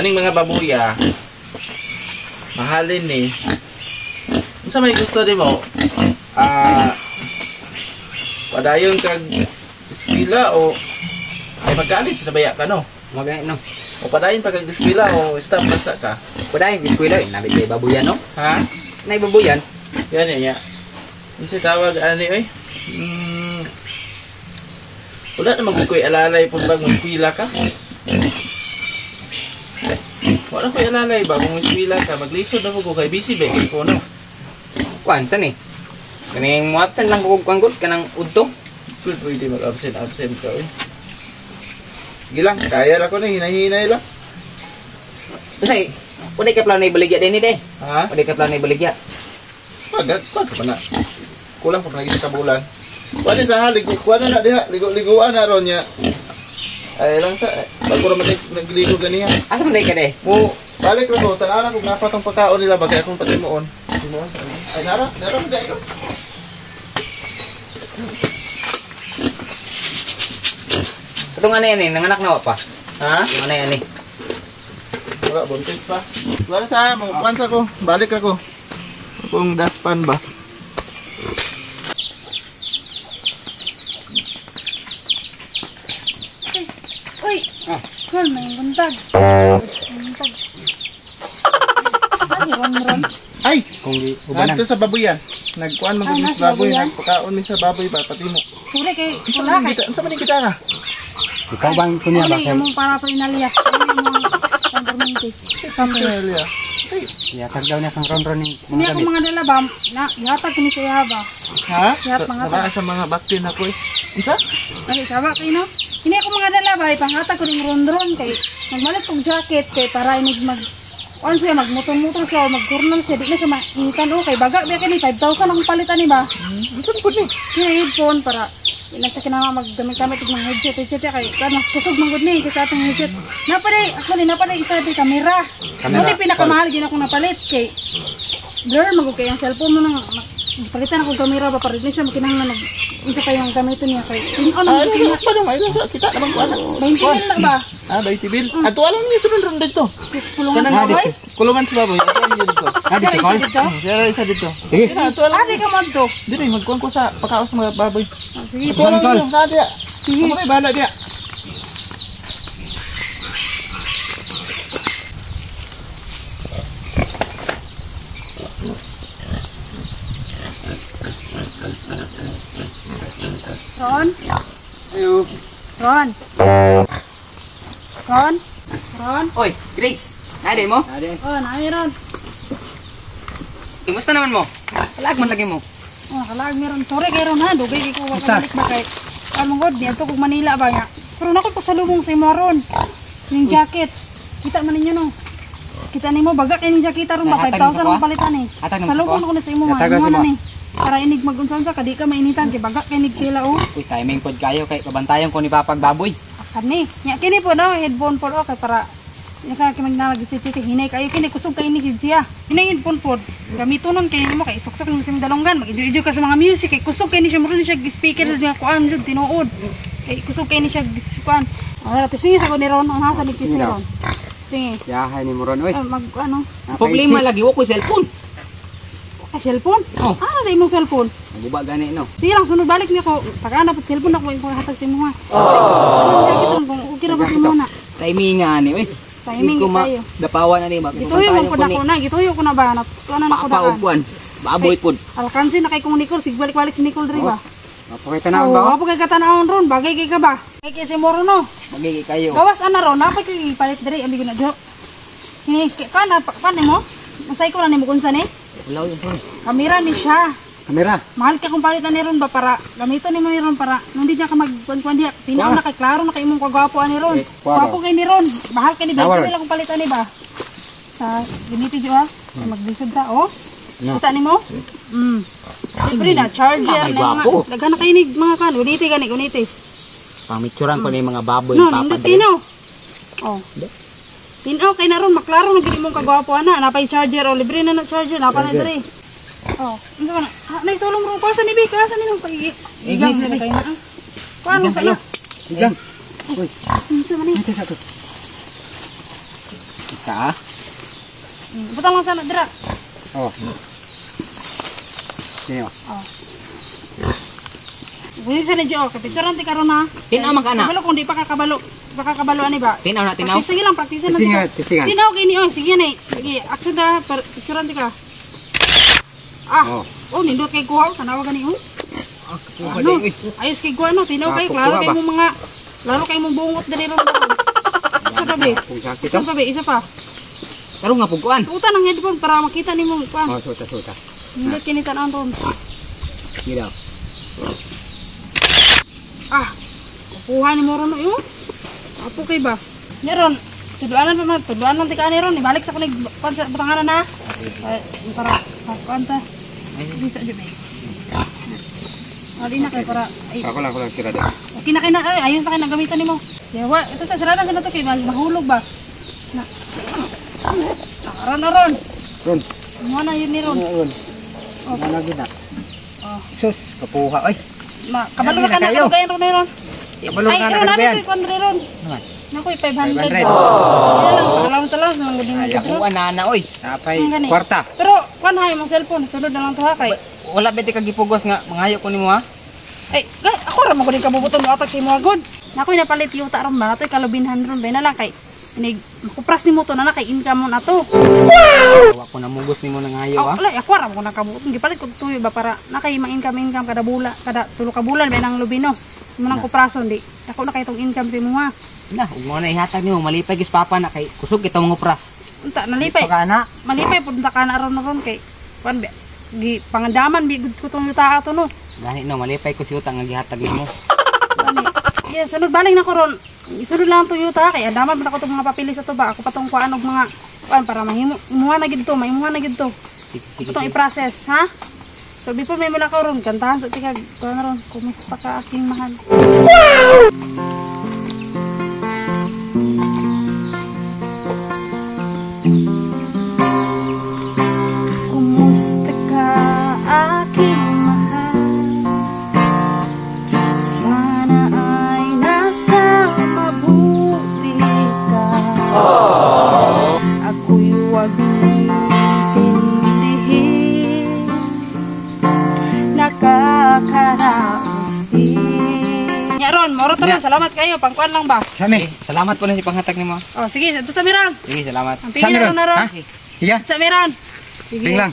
Kaning mga babuya, mahalin ni. Unsa may gusto nimo? Padayon kag eskwela o ay magkalit sa nabaya ka no? Magay no. O padayon pa kag eskwela o stop lang sa ka? Padayon eskwela eh, nabit kay babuyan no? Ha? Nay babuyan. Yan yan ya. Unsa tawag ani oy? Wala naman ko koy alalay pag bagong eskwela ka. Wala ko'y alalay ba kung eskwela ka, maglisod na ko kay busy ba kay ko no. Kuan sa ni? Kaning mo absent lang ko kuan gud kanang udto. Good, pwede mag-absent absent ka oy. Gilang, kaya ra ko na hinahinay lang. Unsay? Uday ka plano ibaligya dinhi de. Ha? Uday ka plano ibaligya. Pagad pa ka na. Kulang pa na isa ka bulan. Kuan sa halig, kuan na diha, ligo-liguan na ron niya. Ay lang sa bago ra man nagligo ganiha. Asa man day ka de? Mo balik ra ko, tan-aw na kung napa tong pagkaon nila bagay akong patimuon. Timuon. Ay nara, nara mo dai ko. Katong anay ani, nanganak na wa pa. Ha? Yung anay ani. Wala buntis pa. Wala sa mo kuan sa ko, balik ra ko. Kung daspan ba. Uy! Ah. Kol, may buntag. Buntag. Ay, ron-ron. Ay, Kung ubanan. nandito sa baboyan. Nagkuan man Ah, gud nasa sa baboy, baboyan? nagpakaon mi sa baboy ba patimo. Sorry kay, Unsa wala man kay. kita, unsa man kita na? Ikaw bang kunya ba Ano kay yung para pa inalya. Ano yung mga pangpermente. Pamilya. Yatag daw niya kang ron-ron ning Hindi mga ako gamit. mga dala ba? Na, ihatag ko ni sa iha ba? Ha? Lahat Sa, mga sa mga bakti na ko eh. Unsa? Ano, sawa kayo no? Hindi ako mga dala ba? Ipanghatag ko ning ron-ron kay nagmalit kong jacket kay para inig mag kuan siya magmotor-motor siya o magkurnal siya di na siya mainitan o kay baga biya kini 5,000 akong palitan ni ba? Unsa man pud ni? Kaya headphone para di na siya kinahanglan maggamit-gamit og mga headset headset kay kan mas kusog man gud ni kaysa atong headset. Napaday actually napaday isa di kamera. Kamera. Mo ni pinakamahal gid akong napalit kay blur man gud kay ang cellphone mo nang palitan akong kamera ba para di na siya makinahanglan og unsa kayong gamiton niya kay tinuon Ah, ang ano pa dong ay sa kita naman kuan. 20 mil na ba? Ah, 20 bil. Ato alam niyo sunod ron dito. Kulungan sa baboy? Kulungan sa baboy. Ato niyo dito. Ah, dito Isa call. dito? Siya isa dito. Sige. Sige, ato alam. Ah, di ka mo. Dili magkuan ko sa pakaos mga baboy. Ah, sige. Ato alam niyo na diya. Sige. Ako may bahala diya. Ron? Ayo. Ron? Ron? Ron? Oy, Grace. Naday mo? Oh, naay Ron. Kumusta naman mo? Kalag man lagi mo. Oh, kalag meron. Sorry kay Ron ha, dugay kay ko wakabalik ba kay among god niadto kog Manila ba nga. Pero nako pasalubong sa imo ron. Ning jacket. Kita man ninyo no. Kita nimo baga kay ning jacket ron ba Hatag mo 5,000 sa ang kuha? palitan eh. Hatag mo sa Salubong kuha? ako na sa imo ha. Hatag mo Imo sa na imo. ni. Para inig magunsa-unsa ka di ka mainitan kay baga kay nig tela oh. Uy, timing pod kayo kay pabantayan ko ni Papag Baboy. Kani. Nya kini po no headphone po okay para nya ka kay magnawag si titi hinay kayo kini kusog kay ni siya. Hinay headphone po. Gamito nun kay nimo kay suksok nimo sa imong dalonggan, mag-enjoy ka sa mga music kay kusog kay ni siya muro ni siya speaker niya kuan jud tinuod. Kay kusog kay ni siya kuan. Ah, tisingi sa ko ni Ron, ang hasa ni Sige ni daw. Ron. Sige. Yahay ni mo ron oy. Ah, mag ano? Problema lagi wa ko cellphone. Ay, cellphone? Oh. Ah, na imong cellphone. Naguba gani no. Sige lang, sunod balik niya ko. Pagka na cellphone ako yung hatag sa imo ha. Oh. Kung okay ra ba sa imo na. Timing nga ani oy. Timing Di ko ma tayo. dapawan ani ba. Gituyo man pud ako na, gituyo ko na ba na kuno na ko Papa og daan. kuan. Baboy pod. Alkansi na kay kong Nicole, sig balik-balik si Nicole diri ba. Mapakita na ba? Oo, kay katanawon ron, bagay kay ka ba? Kay kay si Moro no. Magigi kayo. Gawas ana ron, napay kay palit diri abi ko na jo. Ni kana pa nimo? Masay ko na nimo kunsa ni? Wala yun ron. Kamera ni siya. Kamera. Mahal ka kung palit na ni ron ba para gamito nimo ni ron para nung di niya ka magkuan diha. Tinaw na kay klaro na kay imong kagwapo ani ron. Eh, klaro. Gwapo kay ni ron. Mahal kay ni Tawa 20 ron. mil akong palitan ni ba? Sa ganito jo ah. Maglisod ta oh. No. Kita nimo? Siyempre na charger Ay, na mga gwapo. daghan na kay ni mga kan uniti gani uniti. Pamicturan ko ni mga baboy No, Papa. nindot diri. tinaw. Oh. Tinaw kay na ron maklaro na gid imong kagwapo ana, napay charger o libre na na charger napa na diri. Oh, unsa man? Ah, nay sulong ron ko sa ni Bika, sa ni nung pag Ignite na, Bi. kay na. Kuan Igang sa kayo. na. Igang. Uy, Unsa man ni? ito sa to. Ka? Butang lang sana dira. Oh. Kini oh. Oh. Buhi sa medyo, okay. Picturean ti karon ha. Tinaw man ka na. Kabalo kung di pa kakabalo. Baka kabalo ani ba? Tinaw na tinaw. Sige lang, practice na. Tisingan, tisingan. Tinaw kini oh, sige na. Sige, action na, picturean ti ka. Ah. Oh. Oh, nindot kay kuha, tanawa gani oh. Ano? Ayos kay kuha no, tinaw kay klaro kay mo mga laro kay mong bungot diri ron. Isa pa be. Kung sakit Isa oh. pa be, isa pa. Karon nga pugkuan. Suotan ang headphone para makita nimo kuan. Oh, suta suta. Nindot kini tan-awon ron. Sige daw. Ah, kukuha ni mo ron oh. Apo kay ba? Meron. Tuduanan pa man, tuduan lang ti ka ni ron. Ibalik sa kunig kuan sa butanganan na. Ay, para kuan ta. Bisa jud eh. Ali na kay para ay, Ako lang sira daw. okay na kay na ay, ayos na kay nagamitan nimo. Yawa, ito sa sira na sa to kay mahulog ba. Na. Aron aron. Ron. Mo na yun ni ron. Ron. Oh. Ano gid na? Oh. Sus, kapuha oy. Ma, kabalo Yan, na ka na kayo. kayo ron ron. Kabalo Ay, na ron na na kayo. ron ron. Naman. Naku, 500. 500. Yan lang, allowance allowance lang gud nimo. Kuan na na oy. Napay Ang gani. kwarta. Pero kuan ha imong cellphone, sulod na lang to ha kay. Wala ba ti kagipugos nga mangayo ko nimo ha? Ay, ako ra man gud kabubuton mo atag sa imo gud. Naku, napalit yuta ron ba toy kalubinhan ron ba na lang kay inig makupras nimo to na na kay income mo na to. Wa ko namugos nimo nangayo Aw, ha. wala, ako ra man nakabuton gipalit ko tuyo ba para na kay ma-income income kada bula, kada tulo ka bulan ba nang lubino. Mo nang kuprason di. Ako na kay tong income sa imo ha. Na, ug mo na ihatag nimo malipay gis papa na kay kusog kita mga pras. Unta nalipay. Pagka na. Malipay pud ta ka na ron ron kay kuan ba gi pangandaman bi gud ko tong yuta ato no. Gani no malipay ko si utang nga gihatag nimo. Ani. Yeah, sunod baling na ko ron. Isunod lang ang Toyota kay andaman pa na ko tong mga papilis sa to ba. Ako pa tong kuan og mga kuan para mahimo imuha na gid to, maimuha na gid to. Sige sige. Ako tong i-process, ha? So before may mula ka ron, kantahan sa tikag kuan ron, kumusta ka aking mahal? Kumusta ka aking mahal? Sana ay nasa mabuti ka. Ako'y huwag mong intindihin. Nakakaraos din. Nya ron, moro to ron. Salamat kayo. Pangkuan lang ba? Sami. Eh, salamat po na si panghatag nimo. Oh, sige, ito sa miran. Sige, salamat. Ang pingin na ron na ron. Ha? Sige. Sa miran. Sige. Ping lang.